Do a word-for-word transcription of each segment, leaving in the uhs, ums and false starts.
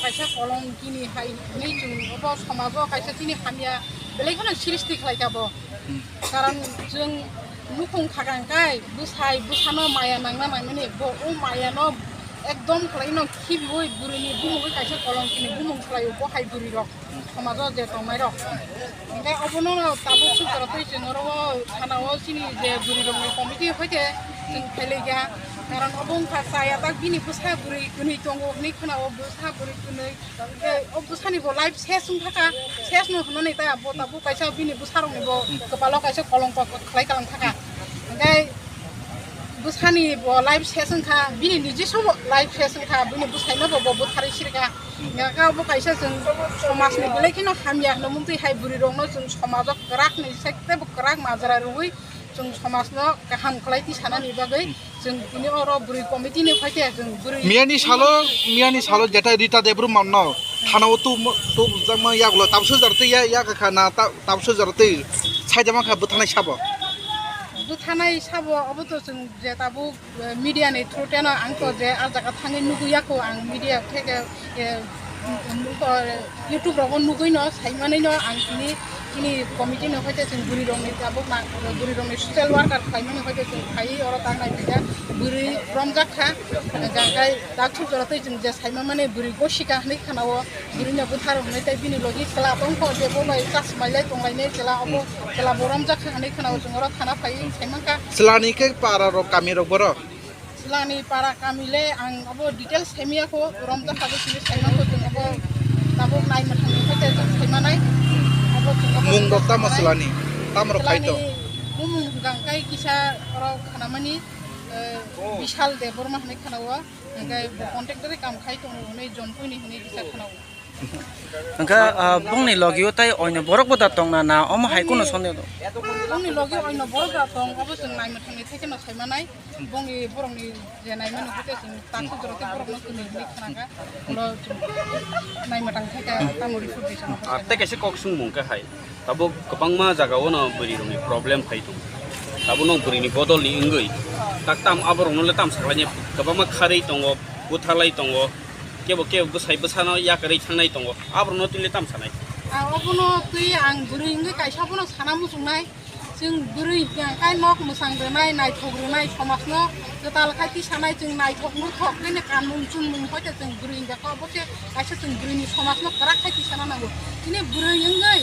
Kaisa kolongkini hai hinwi chwng obo somajo kaisa chini hamya belai kheno srishti khlai kha bo. Karon chwng nukhung khakang kai bwsai bwsano maya nangna nangmani bo o mayano ekdom khlaino khibiwi bwrwini bumungwi kaisa kolongkini bumung khlaio bo hai bwrwirok somajo je tongnairok. Hingke obono tabuk sukjora twi chwng oro o thana o chini je bwrwirokni committee hoite chwng phailaikha. Karon obo wngkha chaya tak bini bwsa bwrwi kwnwi tongo hinwi khwnao bwsa bwrwi kwnwi. Hingke o bwsani bo life ses wng thaka, ses no hwnani ta bo tabuk kaisa bini bwsarokni bo kwpalo kaisa kolongko khlai kalang thaka. Hingke bwsani bo life ses wngkha, bini niji sobo life ses wngkha, bini bwsaino bo bo bwtharwi sirikha. Hingke bo kaisa chwng somajni belai kheno hamya hwnwi mungtwi hai bwrwirokno chwng somajo kwrakni side tei bo kwrak majra rwui chwng somajno kaham khlai twi sanani bagwi chwng tini oro bwrwi committee ni phaikhe chwng bwrwi Miyani salo, miyani salo jeta Rita Debbarma no thana o tu, tu jakma yagulo tabso jar twi ya, ya kha na ta-, tabso jar twi saida mankha bwthanai sabo. Bwthanai sabo obo to chwng je tabuk, eh, media ni through teno ang to je ah jaga thangwi nugwi ya kho ang media theke, eh, um, um, YouTube rogo nugwi no sai manwi no ang tini chini committee no hoite chwng bwrwi rok ni tabuk na bwrwi rok ni social worker khlai mani hoite chwng phai oro ta nai phaikha bwrwi romjak kha jang kai dak thuk jora tei chwng je sai ma mani bwrwi gosika hinwi khana o bwrwi no bwthar rok hinwi tei bini logi chwla tong kho je bo bai chasmai lai tong lai nai chwla obo chwla bo romjak kha hinwi khana o chwng oro thana phai sai mankha. Chwla ni khe para rok kami rok boro. Chwlani para kami le ang abo details saimaya kho, romjak kha bo sini saimang kho chwng abo tabuk nai mwthangni khe tei chwng saimanai. Abo chwng abo Mung rok tamo saimanai. Chwlani? Tamo rok khai to? Chwlani bumung hwnkha khe kisa oro khanamani, eh, Bishal Debbarma hinwi khanao. Hwnkhe bo contact dare kam khai tongo hwnwi Jonpuini hinwi kisa khanao. Hwnkhe, ah, bongni logio tai oino borok bo da tongna na omo hai kheno sonde do? Bongni logio oino borok da tong, abo chwng nai mwthangni thai kheno saimanai. Bongni borokni je naimani hwnkhe chwng takhuk jora tei borokno kwnwi hinwi khnakha. Ulo chwng nai mwthang thai kha tamo report bai chwng. Ah, tei kaisa kok swngmung khe hai. Tabuk kwbangma jagao no bwrwi rokni problem phai tongo. Tabuk no bwrwini bodol ni wngwi tak tam aborok no le tam saklaini kwbangma kharwi tongo, buthalai tongo, kebo kebo bwsai bwsano yakarwi thangnai tongo, aborok no twi le tam sanai. Ang obono twi ang bwrwi wngwi kaisa bono sana muchungnai. Chwng bwrwi hwnkha khe nok mwchang rwnai, naithok rwnai, somajno kwtal khai tisanai, chwng naithok muthok khe kanmung chunmung hoite chwng bwrwi hwnkha khe obo khe kaisa chwng bwrwini somajno kwrak khai tisana nango. Chini bwrwi wngwi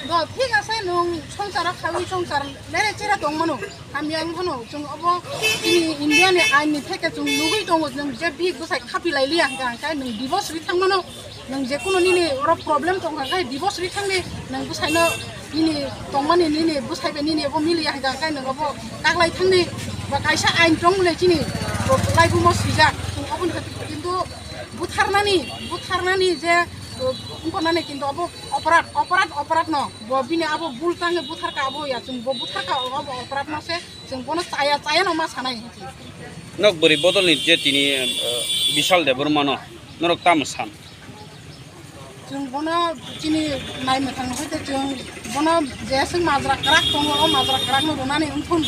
do thik ase nwng songsaro khaui songsar lere chere tongmano, hamya wng phano chwng obo chini India ni ain ni theke chwng nugwi tongo, nwng je bihik bwsai khapi lai liya hwnkha hwnkhe nwng divorce ri thangmano. Nwng je kunu nini oro problem tongkha khe divorce ri thangni, nwng bwsaino nini tongmani nini bwsai bai nini abo miliya hwnkha khe nwng abo kaglai thangni ba kaisa ain tong le chini laibumo swijak. Aboni khe kintu butharnani, butharnani je, uh, wngkha nani kintu abo oporad, oporad, oporad no bo bini abo bul tangwi butharkha abo ya chwng bo butharkha abo oporad no se chwng bono chaya, chaya no ma sanai. Nok bwrwi bodolni je tini, uh, Bishal Debbarma no norok tamo san? Chwng bono chini nai mwthang hoite chwng bono je swng majra kwrak tongo, o majra kwrak no rwnani wngthun.